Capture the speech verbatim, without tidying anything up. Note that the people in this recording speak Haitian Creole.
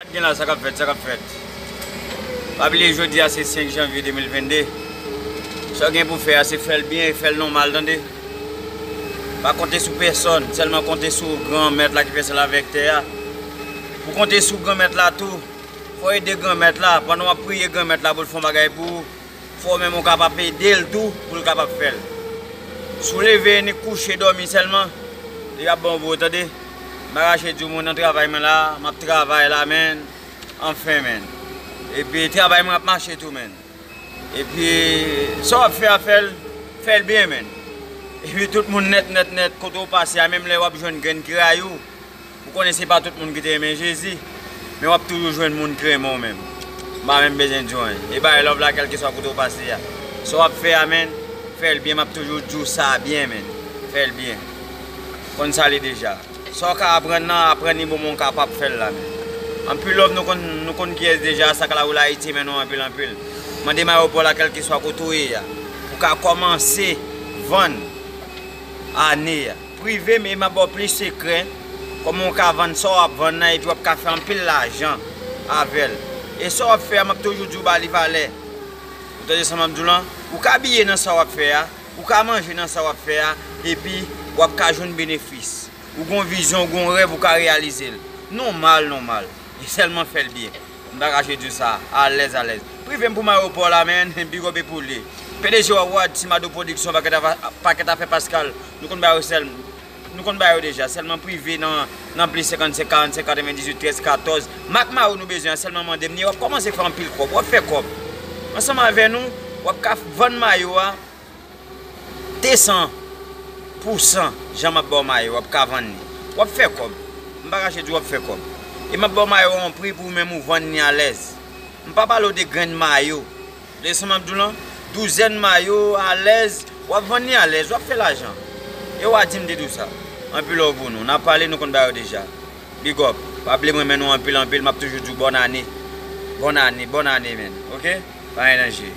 Gen la, sa k ap fèt, sa k ap fèt. Pa bliye jodi a se senk janvye de mil venn de. Sa w gen pou fè a se fè l byen e fè l nòmal, tande. Pa konte sou pèsòn, sèlman konte sou Granmèt la ki fè syèl avèk tè a. Pou konte sou Granmèt la tou, fò w ede Granmèt la. Pandan w ap priye Granmèt la pou l fè yon bagay pou ou, fò w menm ou kapab ede l tou pou l kapab fè l. Si w leve ni kouche dòmi sèlman, li ap bon pou ou, tande. M pa kache di w, mwen nan travay mwen la, m ap travay la, menn. Anfen, menn. Epi travay mwen ap mache tou, menn. Epi sa w ap fè a, fè l, fè l byen, menn. Epi tout moun nèt, nèt, nèt, kote w pase a, menm lè w ap jwenn grenn ki rayi w, ou konnen se pa tout moun ki te renmen Jezi, men w ap toujou jwenn moun ki renmen w menm. M pa menm bezwen di w anyen. E bay love la kèlkeswa kote w pase a. Sa w ap fè a, menn, fè l byen, m ap toujou di w sa byen, menn. Fè l byen. Konn sa li deja. Sa w ka aprann nan, aprann li bon, men w kapab fè l la, menn. Anpil love, nou konn, nou konn kiyès deja, sa k la woule Ayiti, men nou anpil, anpil. Mande mayo pa w la, kèlkeswa kote w ye a, pou w ka kòmanse vann ane a. Prive m e m ap ba w plis sekrè, kòman w ka vann sa w ap vann nan, epi w ap ka fè anpil lajan avè l. E sa w ap fè a, m ap toujou di w ba li valè. Ou tande sa m ap di w lan? Ou ka abiye nan sa w ap fè a, ou ka manje nan sa w ap fè a, epi w ap ka jwenn benefis. Ou gon vizyon, ou gon rèv, ou ka reyalize l. Nòmal, nòmal. E sèlman fè l byen. M pa kache di w sa. Alèz, alèz. Prive m pou mayo pa w la, menn. Big up e pou li. P D G Wawad, Timado Production, pakèt afè, pakèt afè Pascal. Nou konn ba yo sèl. Nou konn ba yo deja. Sèlman prive nan, nan plis senkannsenk, karannsenk, katrevendizuit, trèz, katòz. Mak mayo nou bezwen an, sèlman mande m li. W ap kòmanse fè anpil kòb. W ap fè kòb. Ansanm avè nou, w ap ka vann mayo a. De san pou san jan m ap ba w mayo, w ap ka vann li. W ap fè kòb. M pa kache di w, w ap fè kòb. E m ap ba w mayo a yon pri pou ou menm ou vann li alèz. M pa pale w de grenn mayo. De san m ap di w lan, douzèn mayo alèz, w ap vann li alèz, w ap fè lajan. E w a di m te di w sa. Anpil love pou nou. N ap pale, nou konn ba yo deja. Big up. Pa bliye m renmen nou anpil, anpil. M ap toujou di w bòn ane. Bòn ane, bòn ane, menn. Oke? Pa gen danje.